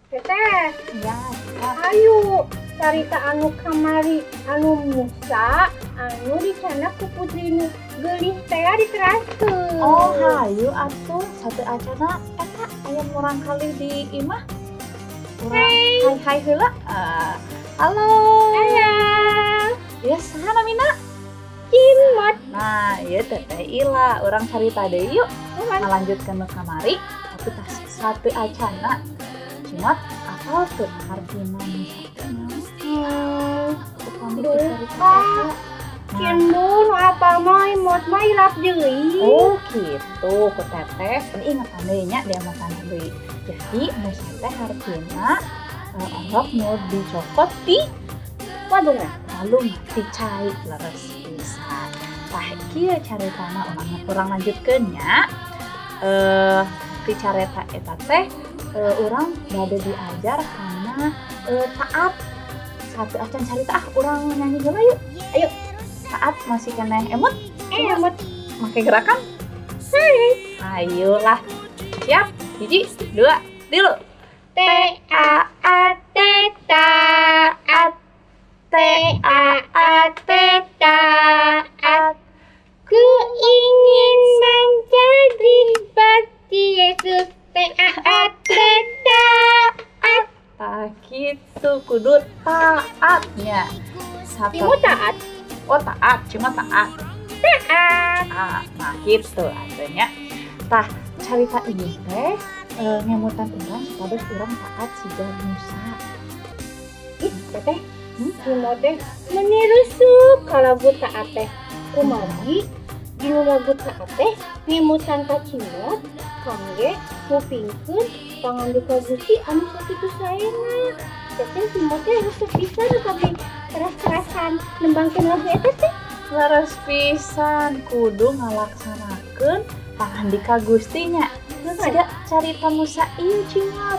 Teteh, Ya, ayo carita anu kamari anu Musa anu dicandak ku putri nu geulis teh diteraskeun. Oh, hayu atuh sateuacanna eta aya murangkalih di imah. Urang Hai. hai hai heula. Halo. Ayah. Ya, saha namina? Cimot. Nah, ieu Teteh Ila, urang carita deui yuk. Ngalanjutkeun nu kamari, tapi tas sateuacanna. Cimot, apal teu hartina Musa teh naon? Upami Duka. dicarita eta. Nah, Kindu nu apal mah imot mah hilap deui. Oh gitu, ku teteh ingetan deui nya diemutan deui. Jadi Musa teh hartina orok nu dicokot di Walungan. walung ti cai, leres pisan. Tah, kieu caritana, urang lanjutkeun nya. Ti carita eta teh urang bade diajar kana taat. Sateuacan carita ah, urang nyanyi heula yuk. Ayo. Taat masih keneh emut? Emut. Make gerakan? Ayolah. Siap? 1, 2, 3. T A A T taat. T A A T taat. Ku ingin menjadi seperti Yesus. T A A T taat. Tah kitu, kudu taatnya. Satu. Cuma taat. Oh taat, cuma taat. Taat. Ah, nah gitu artinya. Tah, carita ini teh ngemutan urang supados urang taat siga Musa. Ih, teteh. Hmm? Cuma teh meni resep ka lagu taat teh. Kumargi dinu lagu taat teh ngemutan ka Cimot kangge ngupingkeun pangandika Gusti anu sakitu saena. Teteh, Cimot teh resep pisan tapi keras-kerasan nembangkeun lagu eta teh. Leres pisan, kudu ngalaksanakeun pangandika Gustinya. Siga carita Musa ieu, Cimot.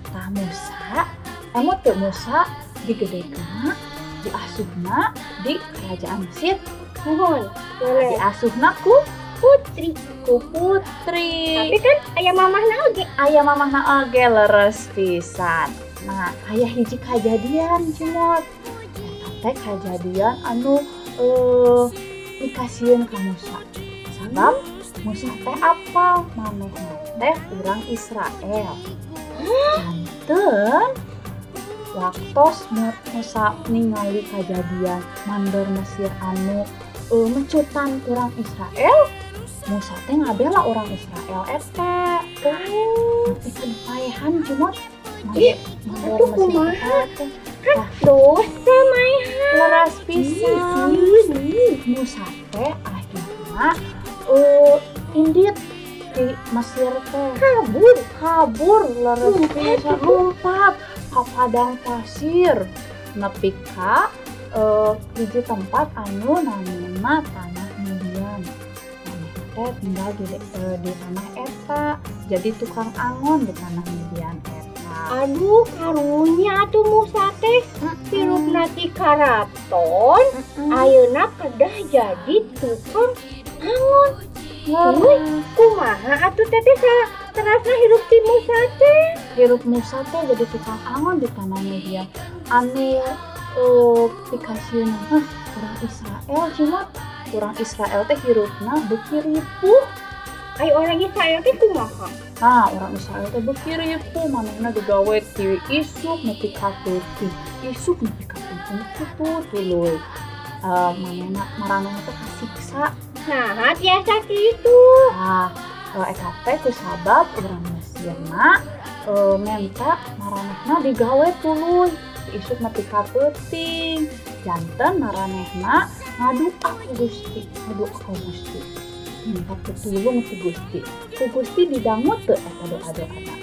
Tah, Musa, emut teu Musa digedekeunna, diasuhna di kerajaan Mesir? Nuhun, boleh. Diasuhna ku putri. Ku putri. Tapi kan aya mamahna oge. Aya mamahna oge, leres pisan. Nah, aya hiji kajadian, Cimot. Eta teh kajadian anu dikasieun ka Musa. Sabab Musa teh apal manehna teh urang Israel. Janten waktos Musa ningali kajadian mandor Mesir anu mecutan urang Israel, Musa teh ngabela orang Israel eta. Oh. Nepi ka dipaehan, Cimot. Ih, Mandor atuh Mesir kumaha? eta teh. Kan dosa maehan. Leres pisan. Ih, Musa teh akhirna indit di Mesir teh. Kabur. Kabur, leres Lumpat pisan, gitu. Lumpat ka padang pasir nepi ka hiji tempat anu namina tanah Midian. Manehna teh tinggal di tanah eta, jadi tukang angon di tanah Midian eta. Aduh, karunya atuh Musa teh hirupna ti karaton, ayeuna kedah jadi tukang angon. Leres. Kumaha atuh teteh terasna hirup ti Musa teh? Hirup Musa teh jadi tukang angon di tanah Midian anu pikasieun mah urang Israel, cuma urang Israel teh hirupna beuki ripuh. Ai orang Israel teh kumaha? Nah, orang Israel teh beuki ripuh, manehna digawe ti isuk nepi ka peuting, isuk nepi ka peuting kitu tuluy. Manehna maranehna teh kasiksa. Nah, biasa kitu. Nah, eta teh kusabab urang Mesirna menta maranehna digawe tuluy isuk nepi ka peuting. Janten maranehna ngadua ku Gusti, ngadua ka Gusti. Minta pitulung ti Gusti. Ku Gusti didangu teu eta doa-doana?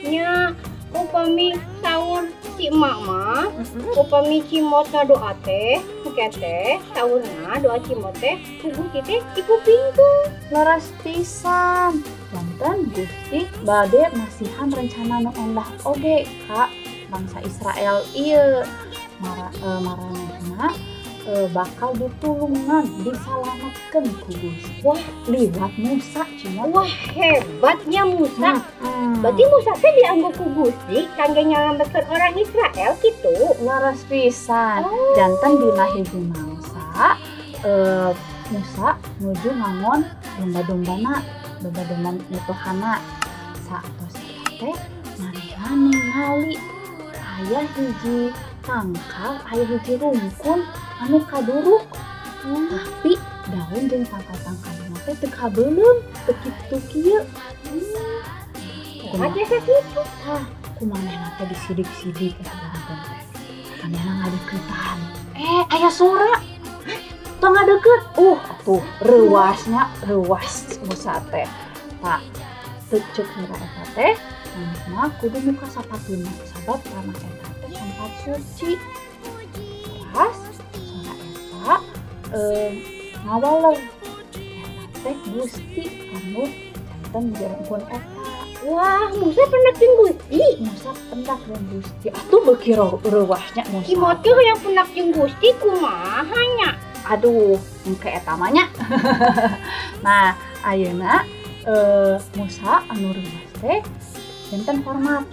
Nya, upami saur si emak mah, upami Cimot ngadoa teh, engke teh saurna doa Cimot teh ku Gusti teh dikupingkeun. Leres pisan. Janten Gusti bade masihan rencana nu endah oge ka bangsa Israel ieu. Maranehna bakal ditulungan, disalametkeun ku Gusti. Wah, liwat Musa Cimot. Wah, hebatnya Musa. Berarti Musa teh dianggo ku Gusti kangge nyalametkeun orang Israel gitu. Leres pisan. Oh. Janten dina hiji mangsa Musa nuju ngangon domba-dombana, domba-domba mitohana. Saatos eta teh manehna ningali aya hiji tangkal, aya hiji rungkun anu kaduruk. Tapi daun jeung tangkal-tangkalna teh teu kabeuleum, teu kitu kieu. Kumaha biasa kitu? Tah, kumanehna teh disidik-sidik eta rungkun teh. Manehna ngadeuketan. Aya sora. Tong ngadeukeut. Atuh reuasnya, reuas Musa teh. Tah, teu ceuk sora eta teh, manehna kudu muka sapatuna sabab tanah eta teh tempat suci. Teras sora eta ngawaler eta teh Gusti anu janten jerempun eta. Wah, Musa pendak jeung Gusti. Musa pendak jeung Gusti. Atuh beuki reuasnya Musa. Cimot ge hayang pendak jeung Gusti kumaha nya? Aduh, engke eta mah nya. Nah, ayeuna Musa anu reuas teh janten hormat,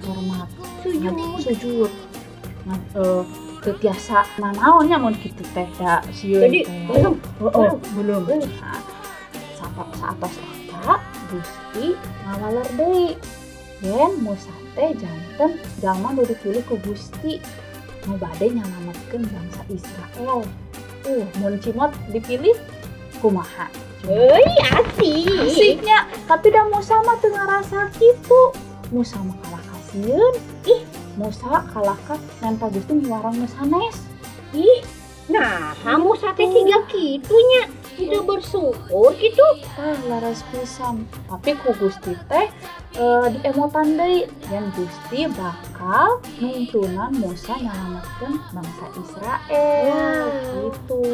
hormat, sujud, sujud. Teu tiasa nanaon nya mun kitu teh da sieun. Jadi belum, oh, belum. Nah, saatos eta Gusti ngawaler deui. Yen Musa teh janten jalma nu dipilih ku Gusti nu bade nyalametkeun bangsa Israel. Mun Cimot dipilih kumaha? Euy, asik. Asiknya, tapi da Musa mah teu ngarasa kitu. Musa mah kalah kasieun. Ih, Musa kalah ka nenta Gusti miwarang nu sanes. Ih, nah Musa teh siga kitu nya. Tidak bersyukur gitu. Tah, leres pisan. Tapi ku Gusti teh diemotan deui yen Gusti bakal nungtunan Musa nyalametkeun bangsa Israel. Gitu.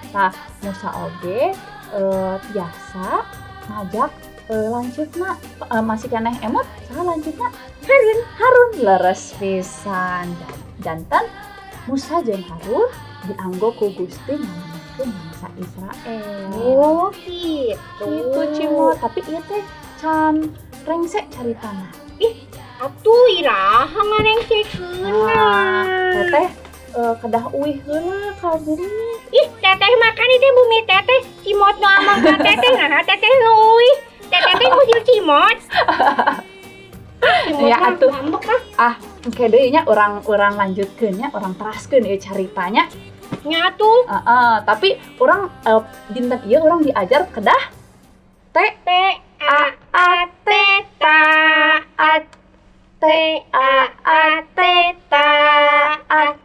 Tah, Musa oge tiasa ngajak lanceukna masih keneh emot saha lanceukna? Harun. Harun leres pisan. Janten Musa jeung Harun dianggo ku Gusti nyalametkeun bangsa Israel. Oh, gitu. Gitu Cimot, tapi ieu teh can rengsek caritana. Ih, atuh iraha ngarengsekeunna. Teteh kedah uih heula ka bumi. Ih, teteh makan itu bumi teteh. Cimot nu amang ka teteh, nah teteh nu uih. Teteh teh ngusil Cimot. Cimot Ya atuh. ngambek ah. Ah, engke deui nya urang lanjutkeun nya, urang teraskeun ieu caritanya. Nya atuh. Tapi urang dinten ieu urang diajar kedah T T A A T taat. T A A T taat.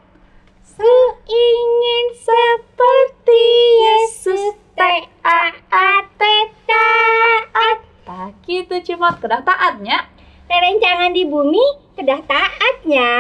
Ingin seperti Yesus T A A T taat. Tah kitu Cimot, kedah taatnya. Rerencangan di bumi kedah taatnya.